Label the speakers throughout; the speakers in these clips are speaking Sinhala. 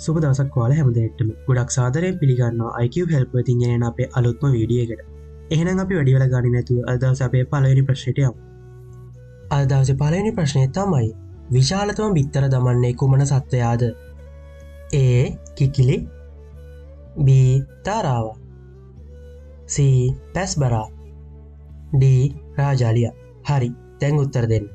Speaker 1: සුබ දවසක් ඔයාලා හැම දෙනෙක්ටම. ගොඩක් සාදරයෙන් පිළිගන්නවා IQ Help වෙතින් ගෙන එන අපේ අලුත්ම වීඩියෝ එකට. එහෙනම් අපි වැඩි වෙලා ගන්නේ නැතුව අද දවසේ අපේ පළවෙනි ප්‍රශ්නෙට යමු. අද දවසේ පළවෙනි ප්‍රශ්නය තමයි විශාලතම බිත්තර දමන්නේ කුමන සත්වයාද? A. කිකිලි, B. තාරාව, C. පැස්බරා, D. රාජාලියා. හරි, දැන් උත්තර දෙන්න.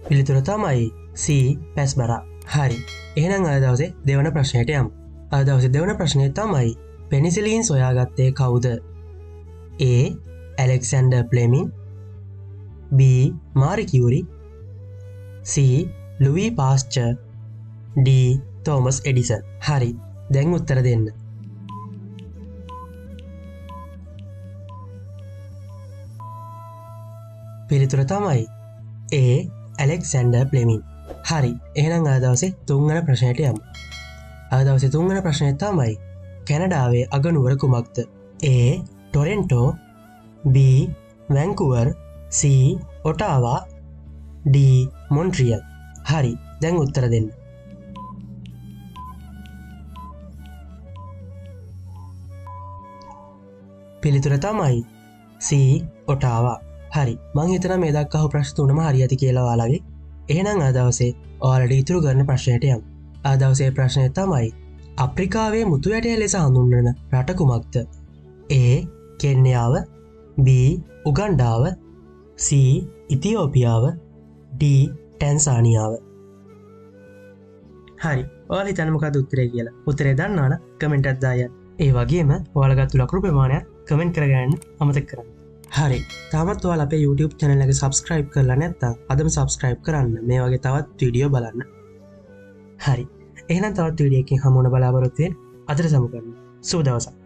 Speaker 1: පිළිතුර තමයි C. පැස්බරා. හරි, එහෙනම් අද දවසේ දෙවන ප්‍රශ්නයට යමු. අද දවසේ දෙවන ප්‍රශ්නය තමයි පෙනිසිලින් සොයාගත්තේ කවුද? A. Alexander Fleming, B. Marie Curie, C. Louis Pasteur, D. Thomas Edison. හරි, දැන් උත්තර දෙන්න. පිළිතුර තමයි A. Alexander Fleming. හරි, එහෙනම් අද දවසේ තුන්වන ප්‍රශ්නයට යමු. අද දවසේ තුන්වන ප්‍රශ්නය තමයි කැනඩාවේ අගනුවර කුමක්ද? A. Toronto, B. Vancouver, C. Ottawa, D. Montreal. හරි, දැන් උත්තර දෙන්න. පිළිතුර තමයි C. Ottawa. හරි, මං හිතනවා මේ දක්වා අහපු ප්‍රශ්න තුනම හරි ඇති කියලා ඔයාලගේ. එහෙනම් අද දවසේ ඔයාලට ඉතුරු කරන ප්‍රශ්නයට යමු. අද දවසේ ප්‍රශ්නය තමයි අප්‍රිකාවේ මුතු ඇටය ලෙස හඳුන්වන රට කුමක්ද? A. කෙන්යාව, B. උගන්ඩාව, C. ඉතියෝපියාව, D. ටැන්සානියාව. හරි, ඔයාලා හිතන්නේ මොකද්ද උත්තරේ කියලා? උත්තරේ දන්නවා නම් කමෙන්ට් එකක් දාන්න. ඒ වගේම ඔයාලා ගත්ත ලකුණු ප්‍රමාණයක් කමෙන්ට් කරගන්න අමතක කරන්න. හරි, තාමත් ඔයාලා අපේ YouTube channel එක subscribe කරලා නැත්නම් අදම subscribe කරන්න. මේ වගේ තවත් වීඩියෝ බලන්න. හරි, එහෙනම් තවත් වීඩියෝ එකකින් හමු වෙන බලාපොරොත්තු වෙන. අදට සමු ගන්න. සුබ දවසක්.